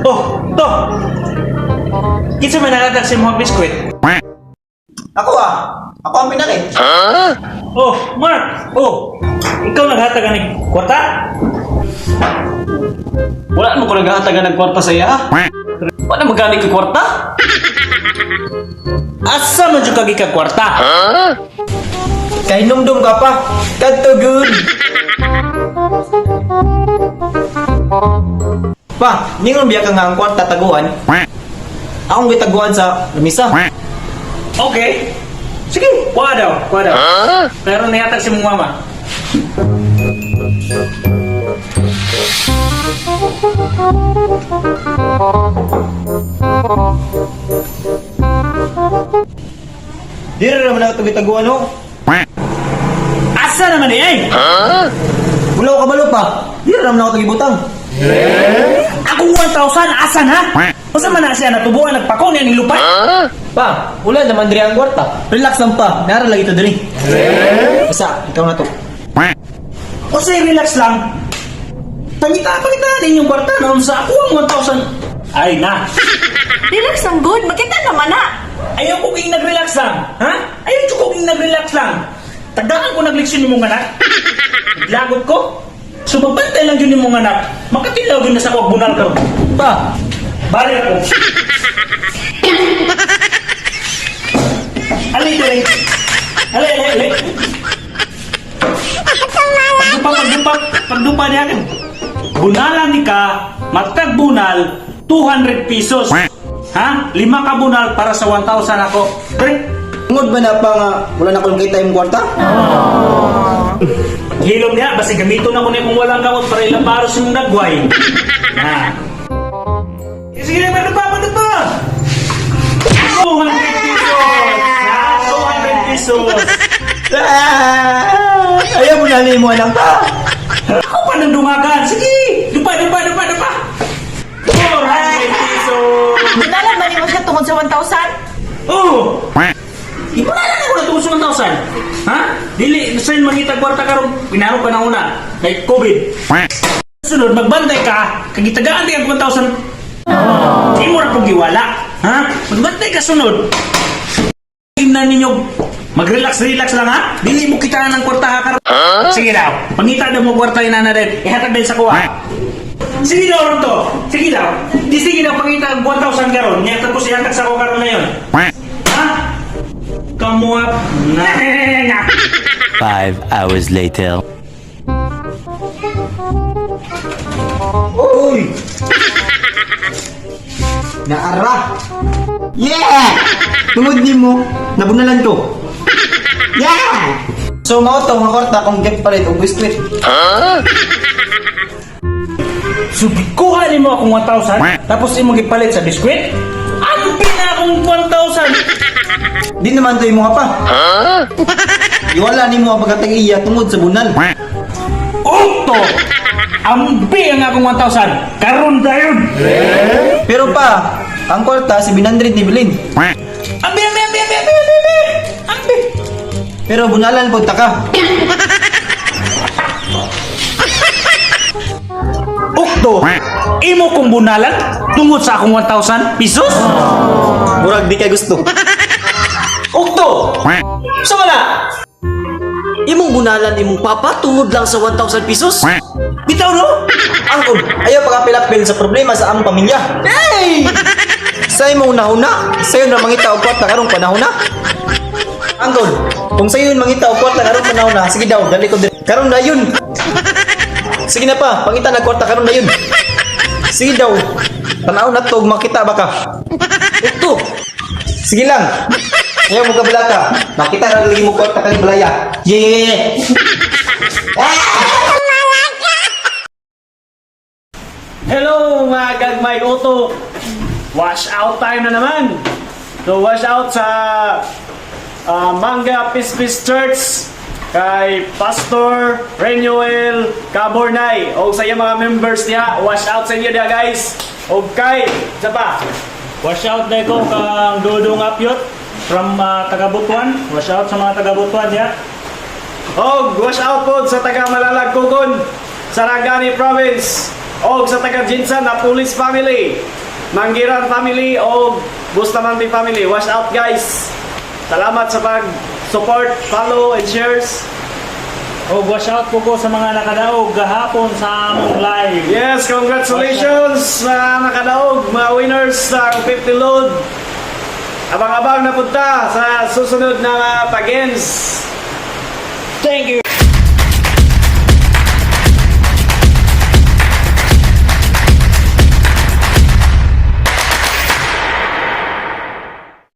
Oh, to. Kinsa man naghatag sa imong biskwit? Ako ah. Ako ang pinaki. Oh, Mark. Oh, ikaw naghatag ani kwarta? Wala mo ko naghahatagan ng kwarta sa iya. Wala mo gani ka kwarta? Asa man jud ka gikag kwarta? Kay numdum ka pa. Kadto good. Pa, ningon biya ka nga ang kwarta taguan. Akong gitaguan sa lamisa. Okay. Sige, kuha daw, kuha daw. Pero nihatag si mong mama. Diri ra man ako gitaguan no. Asa naman ni ay? Wala ko kabalo pa. Diri ra man ako gibutang. Ako 1,000 asa na? Unsa man na siya natubuan nagpako niya ni lupa? Pa, wala naman diri ang kwarta. Relax lang pa. Nara lagi to diri. Basta, ikaw na to. O say relax lang. Pangita, pangita din yung kwarta na unsa ako ang 1,000. Ay na. Relax lang good, makita naman na. Ayaw ko king nag-relax lang. Ha? Ayaw ko king nag-relax lang. Tagdaan ko nagleksyon ni mong anak. Lagot ko. So magbantay lang yun ni mong anak. Makatilaw yun na sa kog bunal karon. Pa, Bari ako. Ali, ali. Ali, ali, ali. Pagdupa, pagdupa, pagdupa niya kan. Bunalan ni ka, matag bunal, 200 pesos. Ha? Lima ka bunal para sa 1,000 ako. Pre, tungod ba na pa nga wala na akong kita imong kwarta? hilom niya, basta gamiton ako niya kung walang kamot para ilang paros yung nagway. Na. Eh, sige na, pagdupa, pagdupa! 200 pesos! Na, 200 pesos! Ah! Ayaw mo na mo lang pa. Ako pa nang dumagan. Sige! Dupa, dupa, dupa, dupa! 400 pesos! Dinala man nimo siya tungod sa 1,000? Oh! Ipalala na ko na tungkol sa 1,000. Ha? Dili, sa'yo mangita kwarta karon pinaro ka na una. Like COVID. Sunod, magbantay ka, kagitagaan di ang 1,000. Di mo na pong giwala. Ha? Magbantay ka sunod. Tingnan ninyo, mag-relax-relax lang ha. Dili mo kitaan ng kwarta ha karon. Sige daw, pangita daw mo kwarta yun na rin. Ihatag din sa kuha. Sige daw ron to. Sige daw. Di sige daw pangita ang 1,000 karon. Nya tapos ihatag sa kuha karon na yun. Ha? Kamuap na. 5 hours later. Uy! Naara! Yeah! Tungod ni mo, nabunalan ko. Yeah! So mao to nga kwarta kung gift palit og biskwit. So, gikuha nimo akong 1,000, tapos imong gipalit sa biskwit? Ambi na akong 1,000! Di naman to imo nga pa. Iwala nimo ang pagkatag iya tungod sa bunal. Ukto! Ambi ang akong 1,000! Karon dayon! Pero pa, ang kwarta 700 ni Bilin. Ambi, ambi, ambi, ambi, ambi, ambi, ambi! Ambi! Pero bunalan pod ta ka. Ukto! Imo kong bunalan tungod sa akong 1,000 pesos? Murag di kay gusto. Ukto! Sa wala? Imong bunalan imong papa tungod lang sa 1,000 pesos? Bitaw no? Angkol, ayaw pagkapilapil sa problema sa among pamilya. Hey! Sa imong nahuna, sayo na mangita og kwarta karong panahon na. Angkol, kung sayo mangita og kwarta karong panahon na, sige daw, dali ko diri. Karon na yun. Sige na pa, pangita na kwarta karon na yun. Sige daw. Tanaw na to, makita ba ka? Ukto! Sige lang. Ayaw mo kabalaka. Makita na lagi mo kwarta kang balaya. Yeah, yeah, yeah. Hello mga gagmay auto! Wash out time na naman! So wash out sa Manga Pispis Church kay Pastor Renuel Cabornay o sa iyang mga members niya. Wash out sa inyo diha guys! O kay, isa pa, Wash out na ko kang Dudong Apyot from Tagabutuan. Wash out sa mga Tagabutuan ya. Og wash out po sa taga Malalag Kugon, Sarangani Province. Og sa taga GenSan, Napolis family, Manggiran family og Bustamante family. Watch out, guys. Salamat sa pag support, follow and shares. O watch out po ko sa mga nakadaog gahapon sa among live. Yes, congratulations sa nakadaog, mga winners sa 50 load. Abang-abang na punta sa susunod na mga pag-ends. Thank you.